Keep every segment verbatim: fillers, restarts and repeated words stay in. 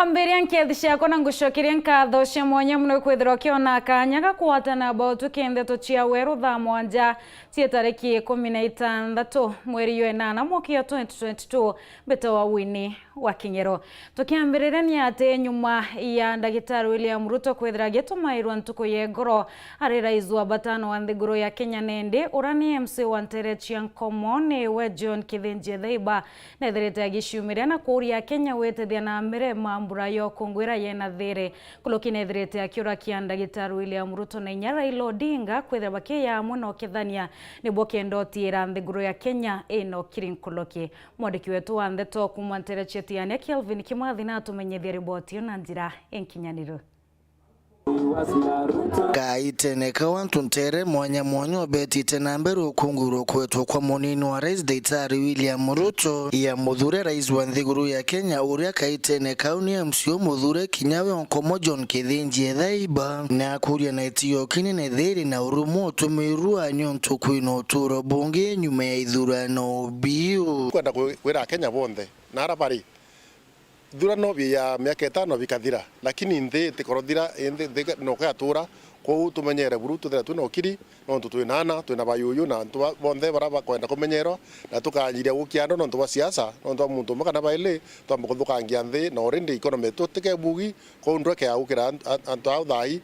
Ambiria nkethi ciakwa na ngucokeria nkatho cia mwanya mono kwithirwa ukiona kanya ga kwatana about kindeto cia weru thaa mwanja cia tariki ikumi na itantatu mweri jwa inana mwaka jwa twenty twenty-two. Mbitawa Winnie wa King'ero. Tukiambiriria ni ati nyuma ya Ndagitari William Ruto kwithira agitumairwa ntuku ya igoro ari rais wa batano wa nthiguru ya Kenya, nindi uria ni M C wa ntere cia Nkomo niwe John Kithinji Etheiba nethirite agiciumiria na kuuria Akenya gwitithia na mbere mambura ya ukungwira yena thiri. Nkuruki nethirite akiurakia Ndagitari William Ruto na inya Raila Odinga kwithira bakiya amwe na ukethania niguo kenda utiira nthiguru ya Kenya ina ukiri nkuruki. Mwandiki wetu wa ndeto kuuma ntere cia Tiania, Kelvin Kimathi, natumenyithia riboti iyo na njira inkinyaniru. Kaitene kau antu ntere mwanya mwanya ubetite na mbere ukungurwa kwetwa kwa munini wa rais Daktari William Ruto ya muthure rais wa nthiguru ya Kenya, uria kaitene kau ni M C o muthure kinya we Onkomo John Kithinji Ethaiba, na akuria na itio kinene thiri na urumwe utumirwa niuntu kwina uturo bungi nyuma ya ithurano biu. Kwenda kwi-, kwira Akenya bonthe na ara bari, ithurano bi ya miaka itano bikathira, lakini nthi itikorothira, nthi, nthi no igatura. Kwou tumenyere buru, twithire twina ukiri, nontu twina ana, twina bayuyu, na antu ba-, bonthe bara bakwenda kumenyerwa, na tukanjiria gukia andu nontu bwa siasa, nontu bwa muntu umwe kana baili, twamba kuthukangia nthi, na already economy yetu tikebugi, kwou ndweke ya gukira an-, an-, antu au thai,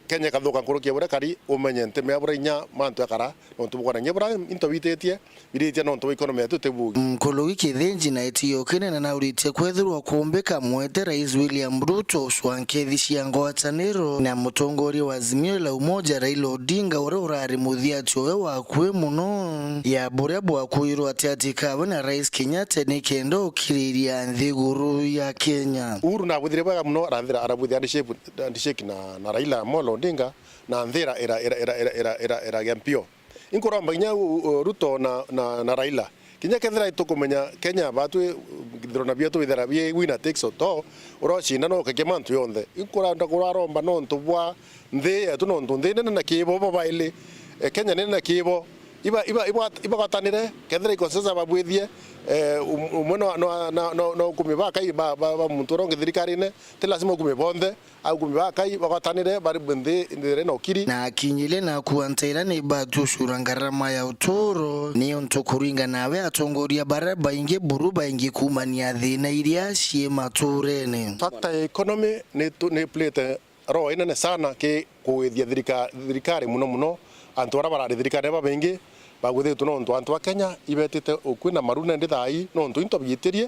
Kenya ikathuka nkuruki ya buria kari, umenye ntime ya buria inya mantu jakara, nontu bukwona kinya buria into bititie, biritia nontu bwa economy yetu itibugi. Nkuruki Kithinji na itio kinene nauritie kwethirwa kumbika mwete Rais William Ruto ucwa nkethi cia ngwataniro na mutongoria wa Azimio la Umoja Raila Odinga, uria urari muthiati uwe wa akui muno ya buria bwakuirwe atiati kawe na Rais Kenyatta nikenda ukiriria nthiguru ya Kenya. Uhuru nabwithire bwega muno, arathira, arabwithia handshake, handshake na, na Raila Amolo Odinga, na nthi ira, ira, iragia mpio. Inkuromba kinya u-, u-, Ruto na, na, na Raila. Kinya kethira itukumenya Kenya batwi, ithurano bietu bithera bi winner takes all, urocinda no ukakia mantu yonthe. Inkurenda kuraromba nontu bwa nthi yetu, nontu nthi nene na kibo bo baili. Eh, Kenya nene na kibo. Iba, iba, iba, ibagwatanire, kethira ikonsensa babwithie, eh, um-, umwe no, no, no, no, no ukumi bakai ba, ba, ba muntu uria ungi thirikarine, ti lazima ukumi bonthe. Aukumi ba Akai bagwatanire bari nthi, nthi iri na ukiri. Na akinyire na akua ntaira ni batucura ngarama ya uturo, niuntu kuringa nawe atongoria baria baingi buru baingi kumania thina iria cii maturene. Factor ya economy ni tu-, ni plete role inene sana ki kugwithia thirika-, thirikari muno muno antu baria barari thirikari babaingi bagwithitwe nontu antu a Kenya ibetite ukui na maru nandi thai nontu into biitirie.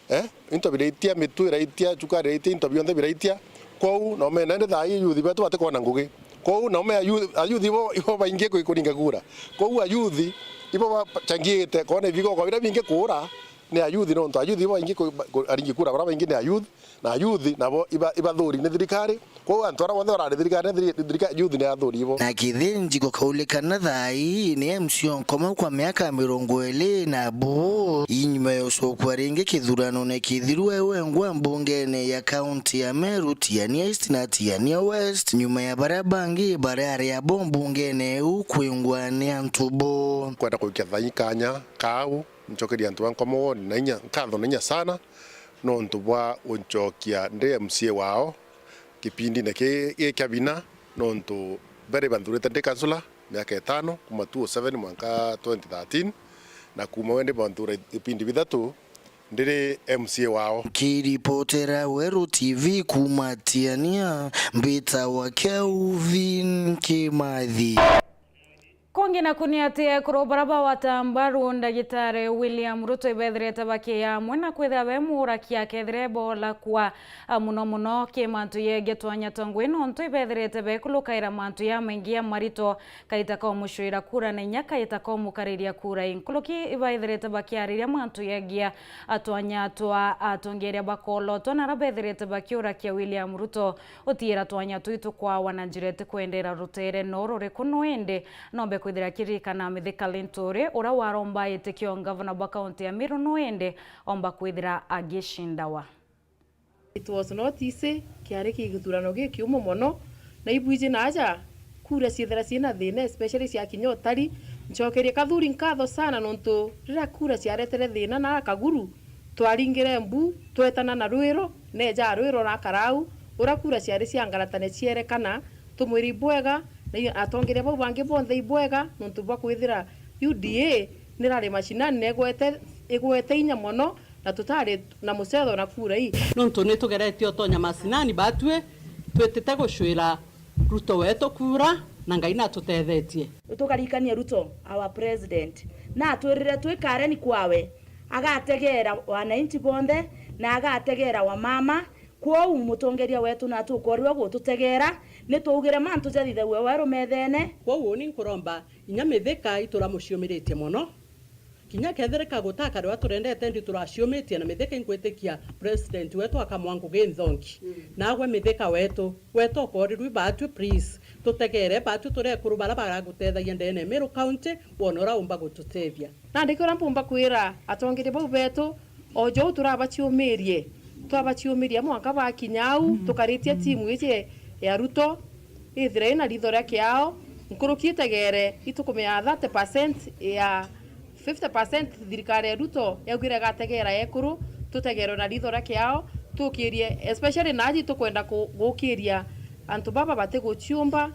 Eh, into biraitia, mitu iraitia, chuka iraitia, into bionthe biraitia. Kwou, na umena indi thaa ii ayuthi betu batikwona ngugi. Kwou, na ume ayuthi, ayuthi ibo, ibo baingi kwi-, kuringa kura. Kwou ayuthi ibo bachangiite kwona ibigogo biria bingi kuura ni ayuthi, nontu ayuthi ibo baingi ku-, ba-, ku-, aringi kura baria baingi ni ayuthi, na ayuthi nabo iba-, ibathuri ni thirikari. Kwou antu aria bonthe barari thirikari, thiri-, thirika-, youth ni athuri ibo. Na Kithinji gukaulikana thaa ii ni M C o Nkomo kwa miaka mirongo iri na bu, inyuma ya ucokua ringi kithuranone kithiru e wengwa mbungene ya kaunti ya Meru, Tiania East na Tiania West, nyuma ya baria bangi baria ari abo mbungene iu kwingwa ni antu bo. Kwenda kuikia thai kanya kau, ncokerie antu ba Nkomo ward na inya, nkatho na inya sana, nontu bwa uncokia ndi M C A wao kipindine ki, ki kia bina, nontu mbere banthurite ndi kansula miaka itano, kuma two oh seven mwanka twenty thirteen, na kuma we ndi banthura ipindi bithatu ndiri M C A wao. Nkiripotera Weru T V kuma Tiania, mbitawa Kelvin Kimathi. Kungi naku ni ati ekuru baria bawata mbaru Ndagitari William Ruto ibethirite bakiya amwe na kwithira be muuraki akethira ebola kwa, a, muno muno ki mantu yegie twanya twa ngui, nontu ibethirite bekulukaira mantu ya maingi ya marito, kaita ka umucuira kura na inya kaita ka umukariria kura. Inkuruki ibaithirite bakiariria mantu yegie, a, twanya twa atongeria bakolotwa na aria bethirite bakiurakia William Ruto utiira twanya twitu kwawa na njira itikwendera rutere no ruriku, no indi nombe kwithira kiririkana Mithika Linturi, uria waromba itikio ngavana bwa kaunti ya Meru, no indi omba kwithira agicindawa. It was not easy, kiari ki githurano gikiumu mono, na ibwiji na aja kura ciethira ciina thina, especially cia kinya utari. Ncokerie Kathuri nkatho sana nontu riria kura ciaretere thina na Kaguru, twaringire mbu, twetana na rwiro, Neeja arwirwa na akarau, uria kura ciari cia ngaratane cierekana, tumwire ibwega, na i-, atongeria bau bangi bonthe ibwega, nontu bwa kwithira U D A nirari mashinani na igwete, igwete inya mono, na tutari na mucetho na kura ii. Nontu nitugeretie utonya mashinani, batwi twitite gucwira Ruto wetu kura, na Ngai natutethetie. Tukarikania Ruto, our president, na atwirire twi kareni kwawe, agategeera wananchi bonthe, na agategeera wamama. Kwou mutongeria wetu na atukorirwe gututegeera, ni twaugire mantu jathithagua weru methene. Kwou uni nkuromba inya Mithika ituramuciumiritie mono. Kinya kethirika gutaka riwa turendete ndi turaciumitie na Mithika inkwitikia president wetu akamwa ngugi nthongi. Mm. Nagwe Mithika wetu, wetu ukorirwe batwi, please, tutegeere batwi turi ekuru bara baragutethagia ndene ya Meru County, wone uria umba gututethia. Nandi kiria mpumba kwira atongeria bau betu, o jou turabaciumirie, twabaciumiria mwanka bakinya au, tukaritie timu iji ya Ruto, ithire ina ritho ria kiao, nkuruki itegeere itukumia thirty percent ya fifty percent thirikari ya Ruto yaugire igategeera ekuru, tutegeerwe na ritho ria kiao, tukirie, especially naaji tukwenda ku-, gukiria antu baba batiguciumba,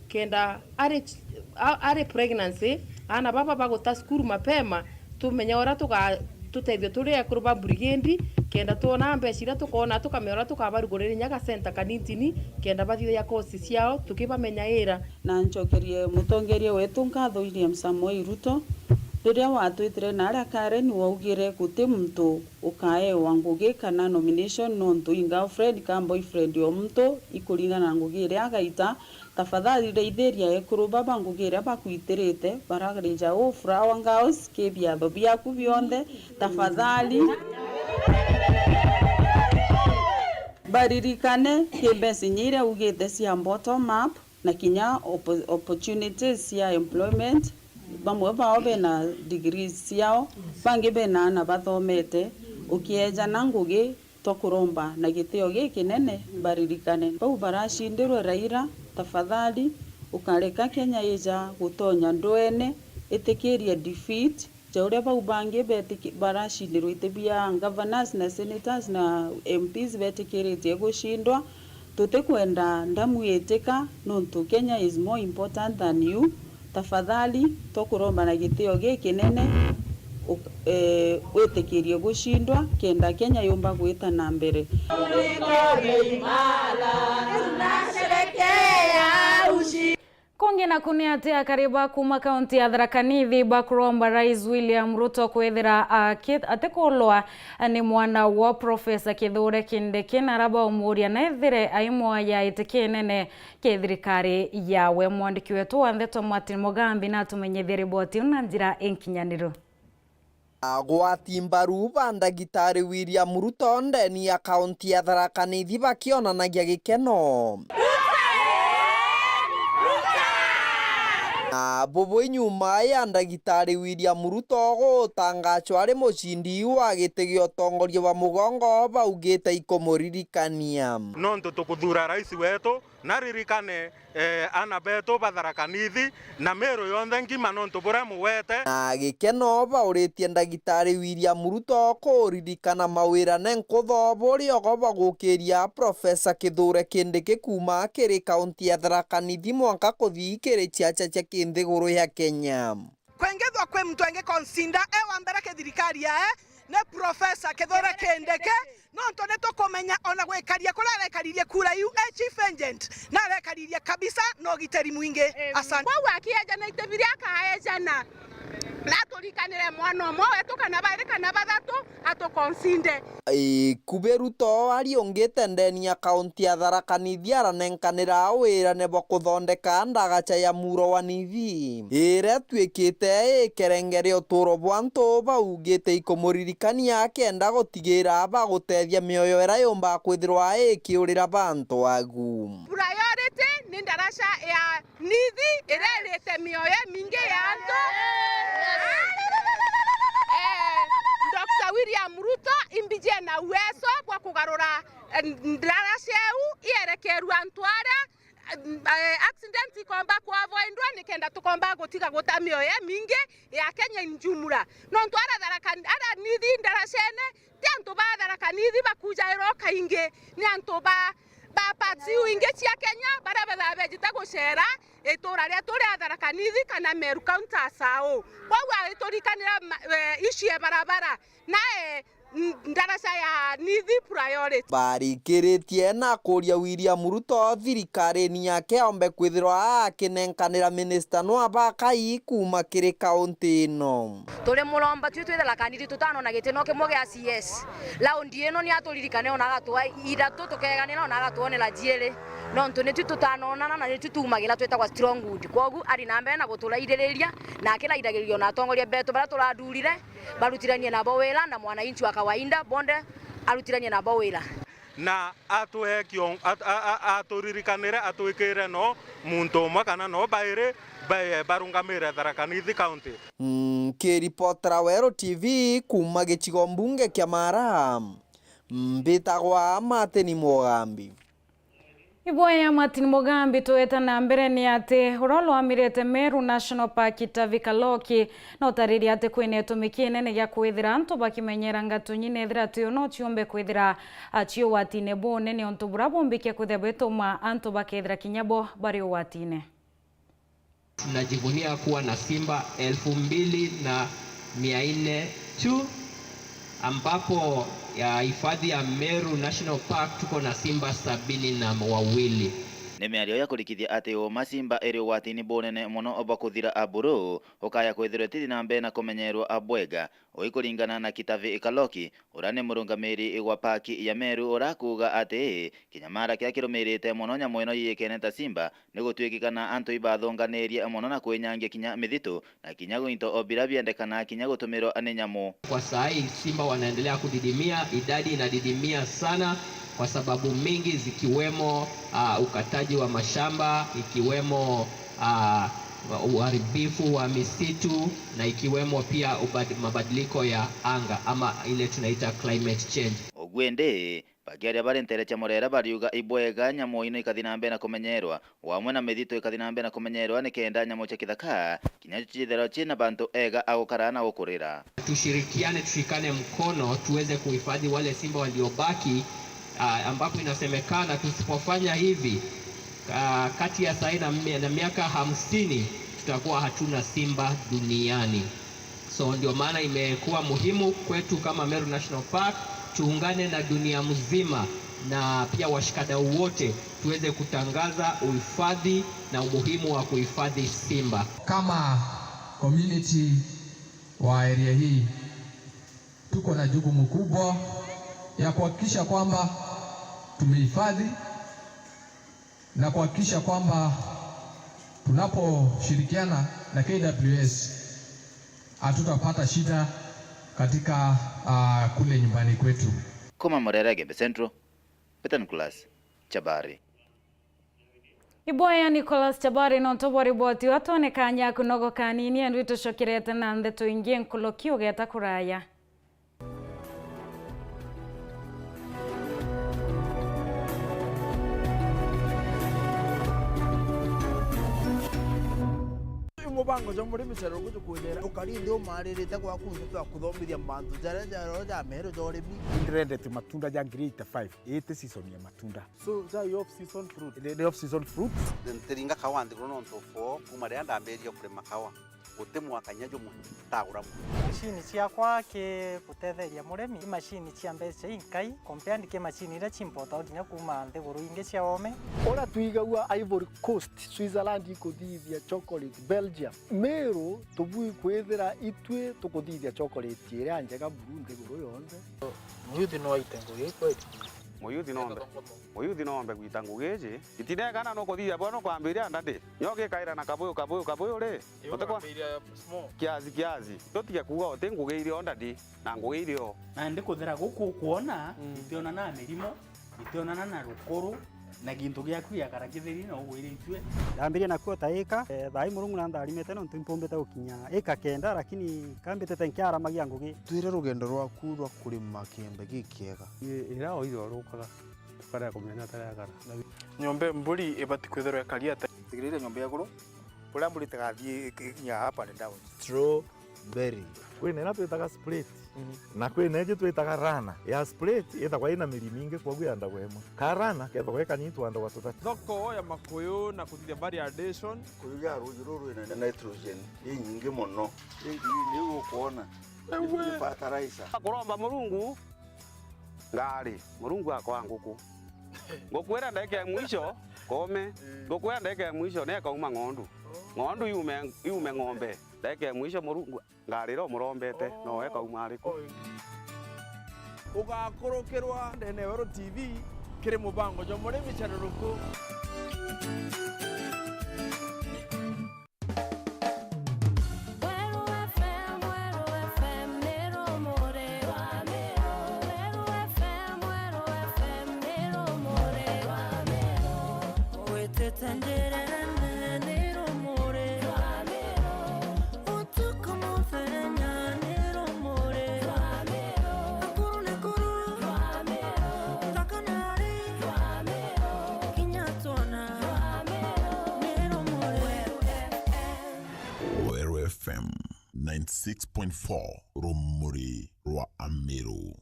kenda ari ch-, a-, ari pregnancy, aana baba baguta cukuru mapema, tumenye uria tuga-, tutethue turi ekuru ba brigade, kenda twona mbeca iria tukoona, tukamenya uria tukabarugurira inya ga center kanintini, kenda bathithia course ciao, tukibamenyaira. Na ncokerie mutongeria wetu nkatho William Samoei Ruto, riria watwitire naria Karen, waugire guti muntu ukaewa ngugi kana nomination nontu i girlfriend ka boyfriend o muntu, ikuringana na ngugi iria agaita. Tafadhali raithiria ekuru baba ngugi iria bakwitirite, bararija uu Flower Girls, ki biatho biaku bionthe, tafadhali. Baririkane ki mbeca inya iria ugite cia bottom up, na kinya oppo-, opportunities cia employment. Bamwe bao bena degrees ciao, bangi bena aana bathomete. Ukieja na ngugi, twakuromba na gitio gikinene, baririkane bau baracindirwe Raila, tafadhali, ukareka Kenya ija gutonya ndwene, itikirie defeat ja uria bau bangi betiki-, baracindirwe iti bia governors na senators na M Ps betikiritie gucindwa. Tutikwenda ndamu itika, nontu Kenya is more important than you. Tafadhali, tukuromba na gitio gikinene, uk-, eh, witikirie gucindwa, kenda Kenya yumba gwita na mbere. Kungi naku ni ati akari ba kuuma kaunti ya Tharaka Nithi bakuromba Rais William Ruto kwithira aki-, atikulwa ni mwana wa Profesa Kithure Kindiki, na ara baumuria na ethire aimwaya iti kinene ki thirikari yawe. Mwandiki wetu wa ndeto Martin Mugambi natumenyithie riboti iu na njira inkinyaniru. Agwati mbaru ba Ndagitari William Ruto ndeni ya kaunti ya Tharaka Nithi bakionanagia gikeno. Na bubui nyuma ya Ndagitari William Ruto gutangacwa ari mucindi wa giti gia utongoria bwa mugongo, baugite ikumuririkania. Nontu tukuthura rais wetu, na ririkane, eh, ana betu ba Tharaka Nithi na Meru yonthe ngima nontu buria mugwete. Na gikeno bauritie Ndagitari William Ruto kuririkana mawira ne nkutho buria ogo bagukiria Profesa Kithure Kindiki kuuma kiri kaunti ya Tharaka Nithi mwanka kuthi kiri ciaca cia kinthiguru ya Kenya. Kwengethwa kwi muntu engi consider e wa mbere ki thirikari yae, ni Profesa Kithure Kindiki, nontu ni tukumenya ona gwikaria kuria arekaririe kura iu e chief agent, na arekaririe kabisa na ugitiri mwingi. Asante. Kwou akieja na iti biria akaejana, na aturikanire mwana umwe wetu kana bairi kana bathatu, atuconsider. Ikubi Ruto ariungite ndeni ya kaunti ya Tharaka Nithi aranenkanira wirane bwa kuthondeka ndagaca ya Muro wa Nithi, iria ituikite ikerenge ria uturo bwa antu baugite ikumuririkania akenda gutigira bagutethia mioyo iria yumba kwithirwa ikiurira bantu agu. Priority ni ndaraca ya Nithi irerite mioyo imingi ya antu. Eh, Doctor William Ruto imbijie na uwezo bwa kugarura, eh, ndaraca iu ierekerua antu aria eh, accident ikomba ku avoidwa nikenda tukomba gutiga guta mioyo imingi ya Kenya in jumla. Nontu ara Tharaka, ara Nithi ndaracene, ti antu ba Tharaka Nithi bakujairwo kaingi, ni antu ba, ba parts iu ingi cia Kenya baria bethaa bejite gucera itura rietu ria Tharaka Nithi kana Meru County as a whole. Kwou agiturikanira ma-, eh, issue ya barabara, nae, mm, ndaraca ya Nithi priority. Barikiritie na kuria William Ruto thirikarine yake ombe kwithirwa akinenkanira minista nwa bakai kuuma kiri kaunti ino. Turi muromba tui twi Tharaka Nithi tutanona gitino kimwe gia C S. Laundi ino ni aturirikane ona agatwa ithatu tukeganira ona agatwonera ciiri. Nontu ni tui tutanonana na ni tui tumagira twitagwa stronghold. Kwogu ari na mbere na guturaithiriria na akiraithagiriria ona atongoria betu baria turathurire barutiranie nabo wira na mwananchi wa kawaida bonde arutiranie nabo wira. Na atwee kion-, at-, a-, a-, aturirikanire, atwikire no muntu umwe kana no bairi ba-, barungamire Tharaka Nithi County. Nkiripotera Weru T V kuuma gicigo mbunge kia Mara, mbitagwa Martin Mugambi. Iboya Martin Mugambi, tweta na mbere ni ati uria urwamirite Meru National Park Tavi Kaloki na utariria ati kwina itumi kinene gia kwithira antu bakimenyera ngatunyi nethira tio no ciumbe kwithira, a, ci ugwatine bunene untu buria bumbikia kwithira bwituma antu bakethira kinya bo bari ugwatine. Tunajivunia kuwa na simba elfu mbili na mia nne tu, ambapo ya hifadhi ya Meru National Park tuko na simba sabini na wawili. Ni miario ya kurikithia ati uuma simba iri ugwatini bunene mono bwa kuthira aburu, ukaya kwithirwa itithi na mbere na kumenyerwa abwega. Ui kuringana na Kitavi Kaloki, uria ni murungamiri wa paki ya Meru, uria akuuga ati kinyamara kiria kirumirite mono nyamu ino yiyikene ta simba ni gutwikikana antu ibathunganirie mono na kwinyangia kinya mithitu na kinya gwinto o biria biendekana kinya gutumirwa ni nyamu. Kwa saa hii simba wanaendelea kudidimia, idadi inadidimia sana kwa sababu mingi zikiwemo, ah, ukataji wa mashamba, ikiwemo, ah, uharibifu wa misitu na ikiwemo pia ubad-, mabadiliko ya anga ama ile tunaita climate change. Uguo indi, bakiaria bari nteere cia Murera bariuga ibwega nyamu ino ikathi na mbere na kumenyerwa, o amwe na mithitu ikathi na mbere na kumenyerwa nikenda nyamu cia kithaka kinya cio ciithirwa ciina bantu ega a gukara na gukurira. Tushirikiane, tushikane mkono, tuweze kuhifadhi wale simba waliobaki, ah, ambapo inasemekana tusipofanya hivi, ah, kati ya saa hii na mi-, na miaka hamsini tutakuwa hatuna simba duniani. So ndio maana imekuwa muhimu kwetu kama Meru National Park tuungane na dunia mzima na pia washikadau wote tuweze kutangaza uhifadhi na umuhimu wa kuhifadhi simba. Kama community wa area hii, tuko na jukumu kubwa ya kuhakikisha kwamba tumehifadhi na kuhakikisha kwamba tunaposhirikiana na K W S hatutapata shida katika, ah, kule nyumbani kwetu. Kuma Murera, Igembe Central, Peter Nicholas Chabari. Iboya Nicholas Chabari nontu bwa riboti iu, atwone kanya kunogoka kanini, endwi tucokerete na ndeto ingi nkuruki ugeta kuraya. Uyu mubango jwa murimi cerero gujukwirira ukari nthi umaririte gwaku nthi twa kuthomithia mantu jaria jaroo ja meru ja urimi. Ndirendete matunda ja ngiri eighty-five, iti season ya matunda. So, ja i off season fruit? Ni, ni off season fruit. Ntiringa kawa nthiguru nontu for kuma riria ndambiririe kurima kawa. Guti mwaka kinya jumwe ntagura mwe. Macini ciakwa ki gutetheria murimi, i macini cia mbeca inkai, compared ki macini iria ciimpotagwa kinya kuuma nthiguru ingi cia oome. Uria twigagua Ivory Coast, Switzerland ikuthithia chocolate, Belgium, Meru tubui kwithira itwi tukuthithia chocolate iria njega buru nthiguru yonthe. Muyuthi no aite ngugi kweli? Muyuthi no ombe, muyuthi no ombe gwita ngugi iji. Itinegana nukuthithia bwa nukwambiria ndadi. Nyo gikaira na kabuyu, kabuyu, kabuyu ri? Utikwa? Kiasi, kiasi. Tutige kuuga uti ngugi irio ndadi, na ngugi irio. Na ndi kuthera guku ukwona, mm, itionana na mirimo, itionana na rukuru, na gintu giaku giakara kitheri na ugwire itue. Ndambirie nakuo ta ika, eh, thaa ii Murungu na ntharimite nontu impumbite gukinya ika kenda, lakini kambitite nkiaramagia ngugi. Twire rugendo rwaku rwa kurima kiembe gikiega. Ii, ira oire urukaga. Bara ya kumenya atari akara. Nyomba ya mburi ibati kwithirwa ikari ata? Thikiriria nyomba ya iguru, kuria mburi itagathii ikinya up and down. Strawberry. Kwina iria twitaga split. Mhm. Na kwina iji twitaga rana. Ya split itagwa ina miri mingi, kwoguo yandagwa imwe. Ka rana kethagwa ikanitwa andagwa tutatu. Thoko ya makuyu na kuthithia variation. Kuyu ya ruuji ruru rwina nitrogen inyingi mono. Ii green iu ukwona. Ewe. Ni fertilizer. Kuromba Murungu ngari, Murungu akoa nguku. Nguku iria ndagika ya mwisho, kome. Nguku iria ndagika ya mwisho, ni ikauma ng'ondu. Ng'ondu yume, yume ng'ombe. Ndagika ya mwisho Murungu ngari iria umurombete, no ikauma ariku? Ugakurukirwa ndene ya Weru T V kiri mubango jwa murimi caruruku. Weru F M, Weru F M, ni rumuri rwa miru. Weru F M, Weru F M, ni rumuri rwa miru. Witite njira nene, ni rumuri rwa miru. Utuku muthenya, ni rumuri rwa miru. Akuru ni kuru rwa miru. Nthaka ni ari rwa miru. Kinya twana rwa miru, ni rumuri. Weru F M ninety six point four, rumuri rwa Amiru.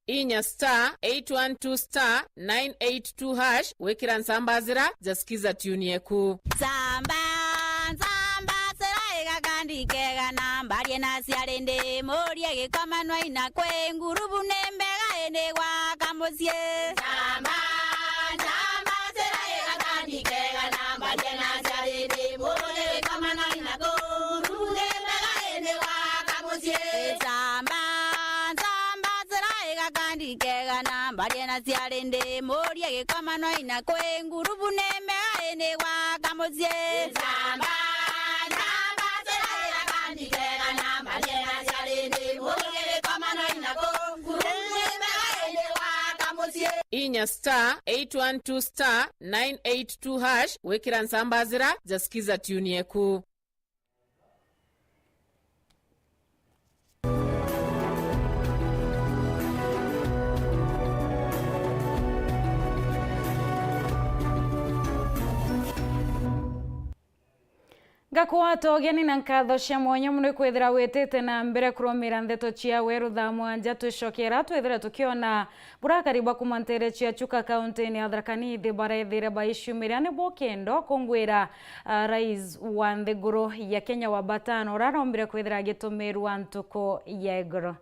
Inya star eight one two star nine eight two hash, wikira nsamba zira ja Skiza tune yeku. Nsamba, nsamba, sira igakandi kega na mbarie na ciari ndi murie gikomanwa ina kwi ngurubu ni mbega indi gwaka mucii. Nsamba, nsamba, sira igakandi kega na mbarie na ciari ndi murie gikomanwa ina kwi ngurubu ni mbega indi gwaka mucii. Nsamba, nsamba, sira igakandi kega na mbarie na ciari ndi murie gikomanwa ina kwi ngurubu ni mbega indi gwaka mucii. Nsamba, nsamba, sira igakandi kega na mbarie na ciari ndi murie gikomanwa ina kwi ngurubu ni mbega indi gwaka mucii. Inya star eight one two star nine eight two hash, wikira nsamba zira ja Skiza tune yeku. Ngakwata ugeni na nkatho cia mwanya mono ikwithira witite na mbere kurumira ndeto cia Weru thaa mwanja. Twicokera twithire tukiona burakari bwa kuma ntere cia Chuka kauntini ya Tharaka Nithi barethire baiciumiria ni bukendo kungwira, ah, rais wa nthiguru ya Kenya wa batano uria arombire kwithira agitumirwa ntuku ya iguru.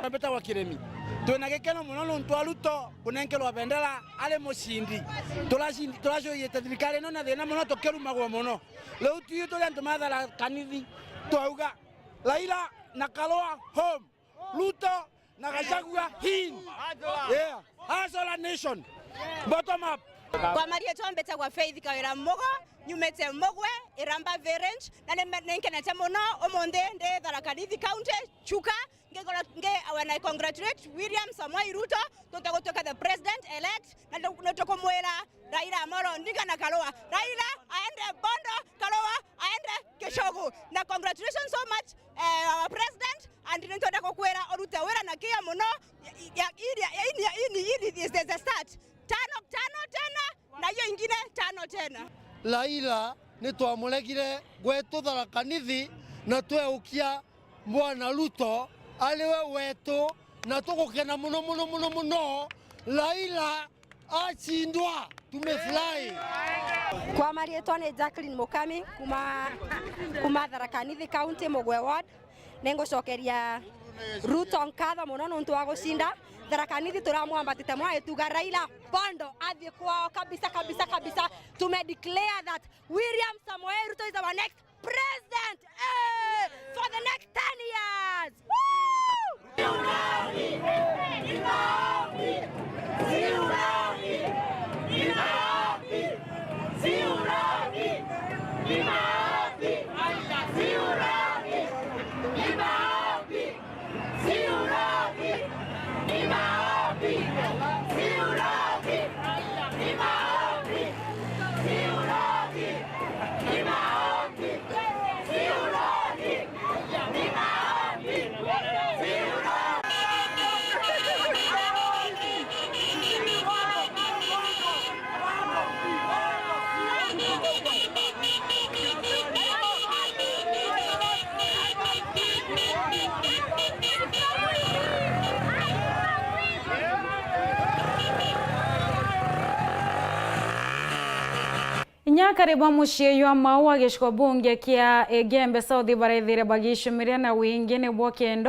Mbetagwa Kiremi. Twina gikeno mono nontu wa Ruto kunenkerwa bendera ari mucindi. Turacindi-, turacuiite thirikari ino na thina mono, tukirumagwa mono. Riu tui turi antu ma Tharaka Nithi, twauga, Raila na Karua home. Ruto na Gachagua in. Yeah. Hustler nation. Bottom up. Kwa marietwa mbetagwa Faith Kawira Mugo, nyumite Mugwe, Iramba Village, na ni, ni nkenete mono umunthi ndi Tharaka Nithi County, Chuka, ngigora, ngi, when I congratulate William Samoei Ruto, tutegutwika the president elect, na ni, ni tukumwira Raila Amolo Odinga na Karua. Raila aende Bondo, Karua aende Gichogu. Na congratulations so much, eh, our president, and nitwenda kukwira urute wira na kia mono. Ya, ya, ili, ya, ini, ya, ini, ili is the start. Tano, tano tena, na hiyo ingine tano tena. Raila ni twamuregire gwetu Tharaka Nithi na tweukia Bwana Ruto ari we wetu, na tugukena mono, mono, mono, mono. Raila acindwa, tumefurahi. Kwa marietwa ni Jacqueline Mukami, kuma, kuma Tharaka Nithi County, Mugwe Ward. Ningucokeria Ruto nkatho mono nontu wa gucinda. Tharaka Nithi turamwambatite mono, tuga Raila Bondo athie kwao kabisa, kabisa, kabisa. Tume declare that William Samoei Ruto is our next president, eh, for the next ten years. Woo! Kinya akari ba mucii jwa Maua gicigo bunge kia Igembe South barethire bagicumiria na wingi nibwo kendo